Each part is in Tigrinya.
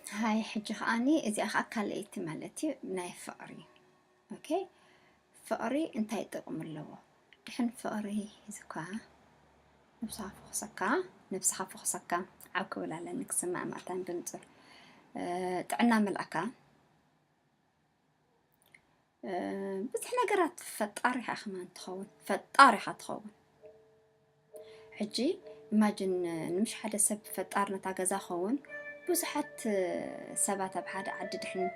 ሃይ፣ ሕጂ ከዓኒ እዚኣ ከዓ ካልኣይቲ ማለት እዩ ናይ ፍቕሪ። ኦኬ፣ ፍቕሪ እንታይ ጥቕሚ ኣለዎ? ድሕን ፍቕሪ ሒዝኳ ነብስኻ ፈኹሰካ፣ ነብስኻ ፈኹሰካ ዓው ክብል ኣለኒ ክስማዕ ማእታን ብንጹር፣ እ፣ ጥዕና መልኣካ። እ፣ ብዙሕ ነገራት ፈጣር ኢኻ ከማን ትኸውን፣ ፈጣር ኢኻ ትኸውን። ሕጂ ኢማጅን ንምሽ ሓደ ሰብ ፈጣር ነታ ገዛ ኸውን ብዙሓት ሰባት ኣብ ሓደ ዓዲ ድሕን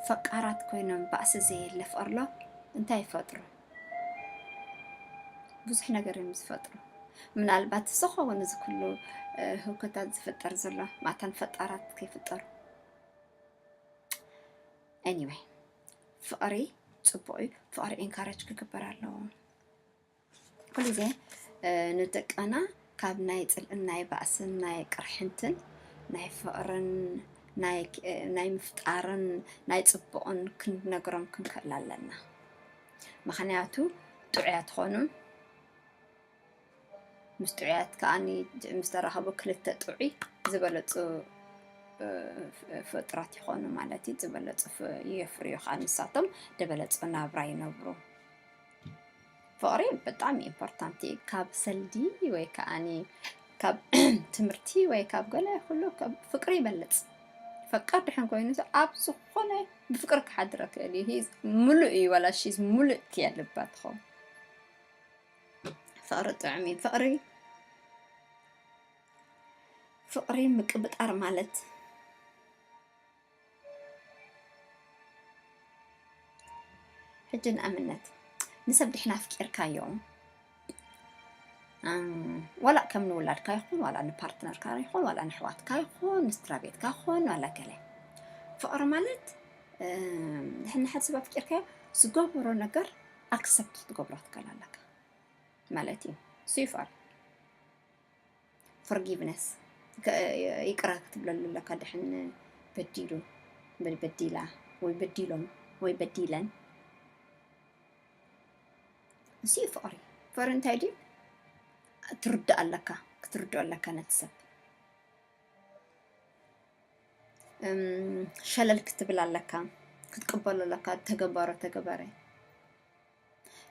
ፈቃራት ኮይኖም ባእሲ ዘየለ ፍቕርሎ እንታይ ይፈጥሩ? ብዙሕ ነገር እዮም ዝፈጥሩ። ምናልባት ዝኸውን እዚ ኩሉ፣ እ፣ ህውከታት ዝፍጠር ዘሎ ማታን ፈጣራት ከይፍጠሩ። Anyway፣ ፍቕሪ ጽቡቕ እዩ። ፍቕሪ ኢንካሬጅ ክግበር ኣለዎ። ኩሉ ግዜ፣ እ፣ ንደቅና ካብ ናይ ጽልእን ናይ ባእስን ናይ ቅርሕንትን ናይ ፍቕርን ናይ፣ እ፣ ናይ ምፍጣርን ናይ ጽቡቕን ክንነግሮም ክንክእል ኣለና። ምኽንያቱ ጥዑያት ትኾኑ፣ ምስ ጥዑያት ከዓኒ ምስ ተራኸቡ ክልተ ጥዑይ ዝበለጹ፣ እ፣ ፍ-፣ ፍጡራት ይኾኑ ማለት እዩ። ዝበለጹ ፍ-፣ የፍርዩ ከዓ ንሳቶም ዝበለጹ ናብራ ይነብሩ። ፍቕሪ ብጣዕሚ ኢምፖርታንት እዩ። ካብ ሰልዲ ወይ ከዓኒ ካብ ትምህርቲ ወይ ካብ ገለ ኩሉ ካብ ፍቅሪ ይበልጽ። ፈቃር ድሕን ኮይኑ ሰብ ኣብ ዝኾነ ብፍቅሪ ክሓድር ክእል እዩ። He's ሙሉእ እዩ፣ ዋላ she's ሙሉእ እያ ልባ ትኸውን። ፍቅሪ ጥዑም እዩ። ፍቅሪ፣ ፍቅሪ ምቅብጣር ማለት ሕጂ ንኣብነት ንሰብ ድሕን ኣፍቂርካዮ፣ እም፣ ዋላ ከም ንውላድካ ይኹን፣ ዋላ ንፓርትነርካ ይኹን፣ ዋላ ንሕዋትካ ይኹን፣ ንስድራ ቤትካ ይኹን፣ ዋላ ገለ። ፍቕሪ ማለት፣ እም፣ ድሕን ንሓደ ሰብ ኣፍቂርካዮ ዝገበሮ ነገር ኣክሰፕት ክትገብሮ ትክእል ኣለካ ማለት እዩ። እሱ እዩ ፍቕሪ። ፎርጊቭነስ፣ ከ-፣ ይቅረ ክትብለሉ ኣለካ። ድሕን በዲሉ፣ በ-፣ በዲላ፣ ወይ በዲሎም፣ ወይ በዲለን። እሱ እዩ ፍቕሪ። ፍቕሪ እንታይ ድዩ? ትርዳእ ኣለካ፣ ክትርድኦ ኣለካ ነቲ ሰብ። እም፣ ሸለል ክትብል ኣለካ፣ ክትቅበሎ ኣለካ፣ ተገበሮ፣ ተገበረ።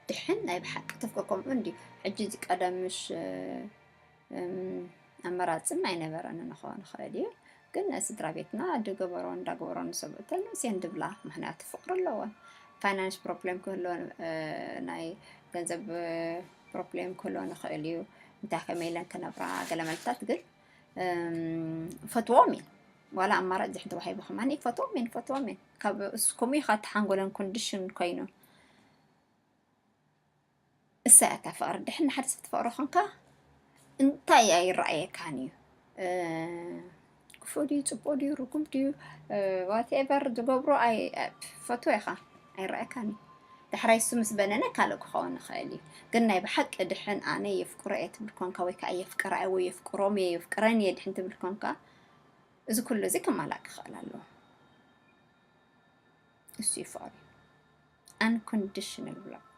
ድሕን ናይ ብሓቂ ተፍቅር ከምኡ እንድዩ። ሕጂ እዚ ቀደም ምሽ፣ እም፣ ኣመራጽም ኣይነበረንን ክኸውን ይኽእል እዩ። ግን ስድራ ቤትና ድገበሮ እንዳገበሮ ንሰብኡተን ንስየን ድብላ፣ ምኽንያቱ ፍቕሪ ኣለወን። ፋይናንስ ፕሮብሌም ክህልወን፣ እ፣ ናይ ገንዘብ፣ እ፣ ፕሮብሌም ክህልወን ይኽእል እዩ። እንታይ ከመይ ኢለን ክነብራ ገለ መልታት ግን፣ እም፣ ፈትዎም እየን። ዋላ ኣማራጭ ድሕን ተዋሂቡ ከማን ፈትዎም እየን፣ ፈትዎም እየን። ካብ እስ-፣ ከምኡ እዩ ካብ ተሓንጎለን ኮንዲሽን ኮይኑ። እሳ እያ እታ ፍቕሪ። ድሕን ንሓደ ሰብ ትፈቕሮ ኾንካ እንታይ ኣይረኣየካን እዩ። እ፣ ክፉእ ድዩ፣ ጽቡቕ ድዩ፣ ርጉም ድዩ፣ እ፣ ዋትኤቨር ዝገብሮ ኣይ-፣ እ፣ ፈትዎ ኢኻ፣ ኣይረኣየካን እዩ። ዳሕራይ እሱ ምስ በነነ ካልእ ክኸውን ይኽእል እዩ። ግን ናይ ብሓቂ ድሕን ኣነ የፍቅሮ እየ ትብል ኮንካ፣ ወይ ከኣ የፍቅራ እየ ወይ የፍቅሮም እየ፣ የፍቅረን እየ ድሕን ትብል ኮንካ፣ እዚ ኩሉ እዚ ክማላእ ክኽእል ኣለዎ። እሱ እዩ ፍቕሪ። Unconditional love።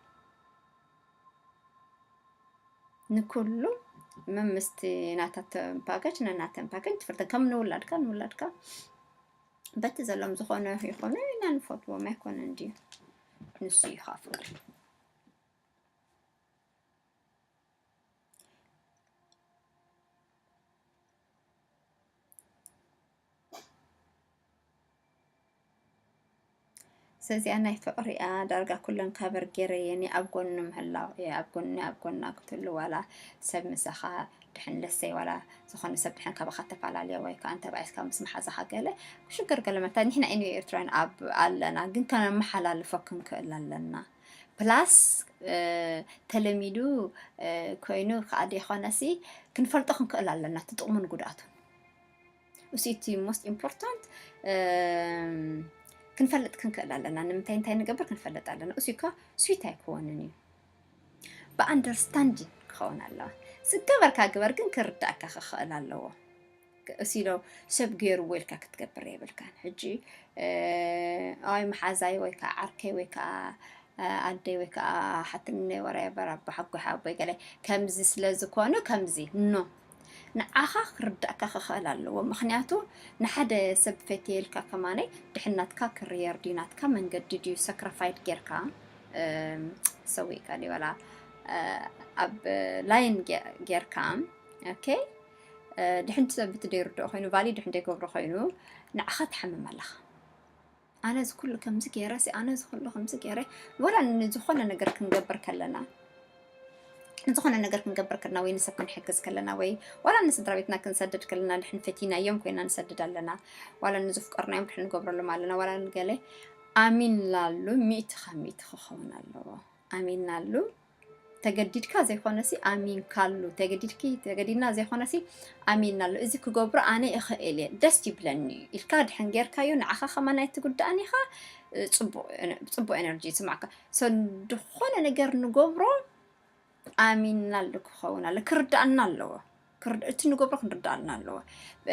ንኩሉ መምስቲ ናታተን ፓኬጅ ነናተን ፓኬጅ ትፈልጠን። ከም ንውላድካ፣ ንውላድካ በቲ ዘሎም ዝኾነ ይኾኑ ኢና ንፈትዎም ኣይኮነን ድዩ? ንሱ እዩ ከዓ ፍቅሪ። ሰዚኣ ናይ ፍቅሪኣ ዳርጋ ኩለን ካቨር ገይረ እየ፣ እኔ ኣብ ጎኑ ምህላው እየ፣ ኣብ ጎኑ፣ ኣብ ጎና ክትህሉ ዋላ ሰብ ምሳኻ ድሕን ለሰይ ዋላ ዝኾነ ሰብ ድሕን ካባኻ ተፈላለየ ወይ ከዓ እንተባኢስካ ምስ መሓዛኻ ገለ ሽግር ገለ መታ ንሕና ኢንዮ ኤርትራውያን ኣብ ኣለና፣ ግን ከነመሓላልፎ ክንክእል ኣለና። ፕላስ፣ እ፣ ተለሚዱ፣ እ፣ ኮይኑ ከዓ ዘይኮነሲ ክንፈልጦ ክንክእል ኣለና፣ እቲ ጥቕሙን ጉድኣቱን። እሱ እቲ ሞስት ኢምፖርታንት፣ እም፣ ክንፈልጥ ክንክእል ኣለና። ንምንታይ እንታይ ንገብር ክንፈልጥ ኣለና። እሱ እኳ ስዊት ኣይኮንን እዩ። ብኣንደርስታንዲንግ ክኸውን ኣለዋ። ዝገበርካ ግበር ግን ክርዳእካ ክኽእል ኣለዎ። እሱ ኢሎ ሰብ ገይርዎ ኢልካ ክትገብር የብልካን። ሕጂ፣ እ፣ ኣይ መሓዛይ ወይ ከዓ ዓርከይ ወይ ከዓ፣ እ፣ ኣደይ ወይ ከዓ ሓትነይ ወራይ በራ ኣቦ ሓጎይ ሓቦይ ገለ ከምዚ ስለ ዝኾኑ ከምዚ ኖ። ንዓኻ ክርዳእካ ክኽእል ኣለዎ። ምኽንያቱ ንሓደ ሰብ ፈትየ ኢልካ ከማነይ ድሕናትካ ክርየር ድዩ ናትካ መንገዲ ድዩ ሰክሪፋይድ ጌርካ፣ እም፣ ሰዊእካ ድዩ ዋላ፣ እ፣ ኣብ ላይን ጌ-፣ ጌርካ፣ ኦኬ፣ እ፣ ድሕንቲ ሰብ እቲ ደይርድኦ ኮይኑ፣ ቫሊድ ድሕን ደይገብሮ ኮይኑ፣ ንዓኻ ትሓምም ኣለኻ። ኣነ እዚ ኩሉ ከምዚ ገይረ ሲ፣ ኣነ እዚ ኩሉ ከምዚ ገይረ፣ ወላ ንዝኾነ ነገር ክንገብር ከለና፣ ንዝኾነ ነገር ክንገብር ከለና ወይ ንሰብ ክንሕግዝ ከለና ወይ ዋላ ንስድራ ቤትና ክንሰድድ ከለና፣ ድሕን ፈቲናዮም ኮይና ንሰድድ ኣለና፣ ዋላ ንዝፍቀርናዮም ድሕን ንገብረሎም ኣለና፣ ዋላ ንገለ ኣሚንናሉ ሚእቲ ካብ ሚእቲ ክኸውን ኣለዎ። ኣሚንናሉ ተገዲድካ ዘይኮነሲ ኣሚንካሉ፣ ተገዲድኪ ተገዲድና ዘይኮነሲ ኣሚንናሉ፣ እዚ ክገብሮ ኣነ እኽእል እየ፣ ደስ ይብለኒ ኢልካ ድሕን ጌርካዮ፣ ንዓኻ ከማን ኣይትጉዳእን ኢኻ። ጽቡቕ፣ ጽቡቕ ኤነርጂ ይስማዕካ። So፣ ዝኾነ ነገር ንገብሮ ኣሚንናሉ ክኸውን ኣለ፣ ክርዳእና ኣለዎ። ክርድ-፣ እቲ ንገብሮ ክንርዳእና ኣለዎ።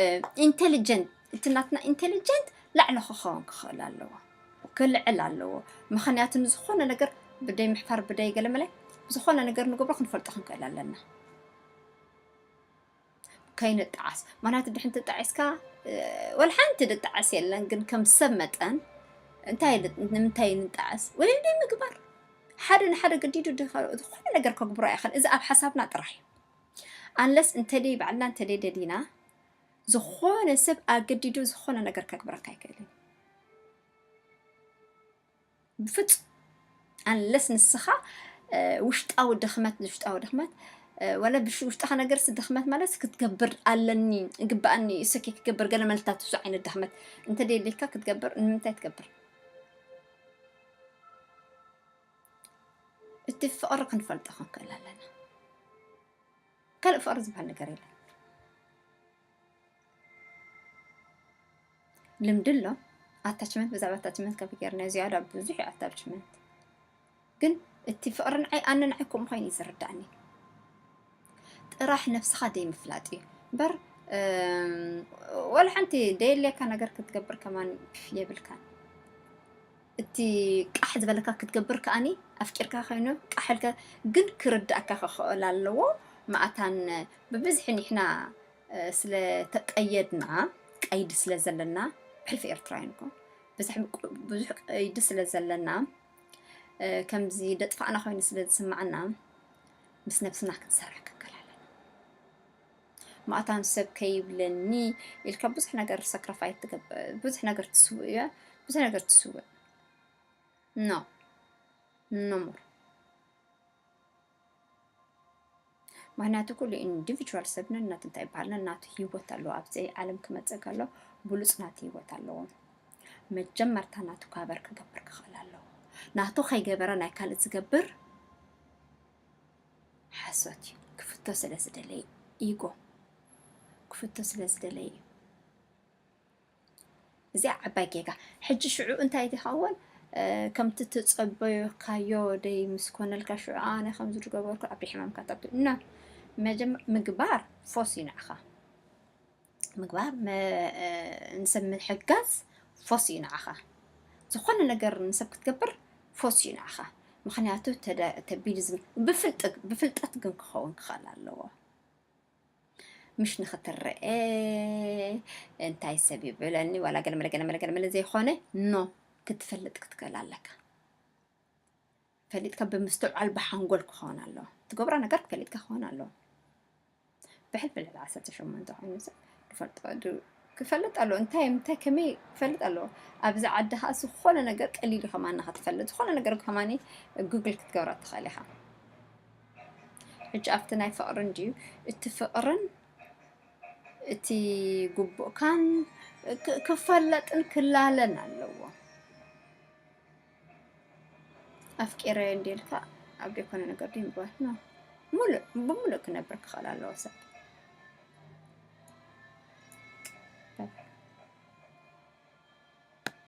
እ፣ ኢንቴሊጀንት፣ እቲ ናትና ኢንቴሊጀንት ላዕሊ ክኸውን ክኽእል ኣለዎ፣ ክልዕል ኣለዎ። ምኽንያቱ ንዝኾነ ነገር ብደይ ምሕፋር፣ ብደይ ገለመለ፣ ዝኾነ ነገር ንገብሮ ክንፈልጦ ክንክእል ኣለና። ከይንጣዓስ። ምኽንያቱ ድሕን ተጣዒስካ፣ እ፣ ወላ ሓንቲ ድጣዓስ የለን፣ ግን ከም ሰብ መጠን እንታይ ድ-፣ ንምንታይ ንጣዓስ? ወይም ደይ ምግባር። ሓደ ንሓደ ገዲዱ ድ-፣ ዝኾነ ነገር ከግብሮ ኣይኽእል። እዚ ኣብ ሓሳብና ጥራሕ እዩ። ኣንለስ እንተ ደይ ባዕልና እንተ ደይ ደሊና፣ ዝኾነ ሰብ ኣገዲዱ ዝኾነ ነገር ከግብረካ ኣይክእልን። ብፍጹም። ኣንለስ ንስኻ፣ እ፣ ውሽጣዊ ድኽመት፣ ውሽጣዊ ድኽመት፣ እ፣ ወላ ብሽ-፣ ውሽጣኻ ነገርሲ ድኽመት ማለት ክትገብር ኣለኒ፣ ይግብኣኒ፣ እሰኪ ክገብር ገለ መልታት እሱ ዓይነት ድኽመት እንተ ደየድልየካ ክትገብር፣ ንምንታይ ትገብር? እቲ ፍቕሪ ክንፈልጦ ክንክእል ኣለና። ካልእ ፍቕሪ ዝበሃል ነገር የለን። ልምዲ ኣሎ። ኣታችመንት፣ ብዛዕባ ኣታችመንት ከፊ ገይርና ዝያዳ ብዙሕ እዩ ኣታችመንት። ግን እቲ ፍቕሪ ንዓይ፣ ኣነ ንዓይ ከምኡ ኮይኑ እዩ ዝርዳእኒ። ጥራሕ ነብስኻ ደይ ምፍላጥ እዩ። እምበር፣ እም፣ ወላ ሓንቲ ደየድልየካ ነገር ክትገብር ከማን የብልካን። እቲ ቃሕ ዝበለካ ክትገብር ከኣኒ ኣፍቂርካ ኮይኑ ቃሕ ኢልካ ግን ክርዳእካ ክኽእል ኣለዎ። መኣታን ብብዝሒ ንሕና፣ እ፣ ስለ ተቀየድና፣ ቀይዲ ስለ ዘለና፣ ብሕልፊ ኤርትራውያን እኮ ብዙሕ፣ ብዙሕ ቀይዲ ስለ ዘለና፣ እ፣ ከምዚ ደጥፋእና ኮይኑ ስለ ዝስማዓና፣ ምስ ነብስና ክንሰርሕ ክንክእል ኣለና። መኣታን ሰብ ከይብለኒ ኢልካ ብዙሕ ነገር ሳክሪፋይስ ትገብር፣ ብዙሕ ነገር ትስውእ እያ፣ ብዙሕ ነገር ትስውእ። ኖ፣ ኖ ሞር። ምኽንያቱ ኩሉ ኢንዲቪጁዋል ሰብ ነናቱ እንታይ ይበሃል፣ ነናቱ ህይወት ኣለዎ። ኣብዚ ዓለም ክመጽእ ከሎ ብሉጽ ናቱ ህይወት ኣለዎ። መጀመርታ ናቱ ካቨር ክገብር ክኽእል ኣለዎ። ናቱ ከይገበረ ናይ ካልእ ዝገብር ሓሶት እዩ። ክፍቶ ስለ ዝደለየ፣ ኢጎ ክፍቶ ስለ ዝደለየ እዩ። እዚኣ ዓባይ ጌጋ። ሕጂ ሽዑ እንታይ ትኸውን? እ፣ ከምቲ ትጸበዮካዮ ደይ ምስ ኮነልካ ሽዑ ኣነ ከምዚ ዝገበርኩ ዓቢ ሕማም ካታቱ። እና መጀመ-፣ ምግባር ፎስ እዩ ንዓኻ። ምግባር መ-፣ እ፣ ንሰብ ምሕጋዝ ፎስ እዩ ንዓኻ። ዝኾነ ነገር ንሰብ ክትገብር ፎስ እዩ ንዓኻ። ምኽንያቱ ተደ-፣ ተቢሉ ዝም-፣ ብፍልጥ-፣ ብፍልጠት ግን ክኸውን ክኽእል ኣለዎ። ምሽ ንኽትረአ እንታይ ሰብ ይብለኒ፣ ዋላ ገለመለ፣ ገለመለ፣ ገለመለ ዘይኮነ፣ ኖ ክትፈልጥ ክትክእል ኣለካ። ፈሊጥካ ብምስትውዓል ብሓንጎል ክኸውን ኣለዎ። ትገብሮ ነገር ክፈሊጥካ ክኸውን ኣለዎ። ብሕልፊ ልዕሊ ዓሰርተ ሸሞንተ ኮይኑ ሰብ ክፈልጦ ዱ-፣ ክፈልጥ ኣለዎ። እንታይ፣ እንታይ፣ ከመይ ክፈልጥ ኣለዎ? ኣብዚ ዓዲ ኸኣ ዝኾነ ነገር ቀሊል እዩ ከማን ንኽትፈልጥ። ዝኾነ ነገር ከማን ጉግል ክትገብራ ትኽእል ኢኻ። ሕጂ ኣብቲ ናይ ፍቕርን ድዩ፣ እቲ ፍቕርን እቲ ግቡእካን ክ-፣ ክፈለጥን ክላለን ኣለዎ። ኣፍቂረ እንዴልካ ኣብ ዘይኮነ ነገር ድዩ ምግባር? ኖ። ሙሉእ፣ ብሙሉእ ክነብር ክኽእል ኣለዎ ሰብ።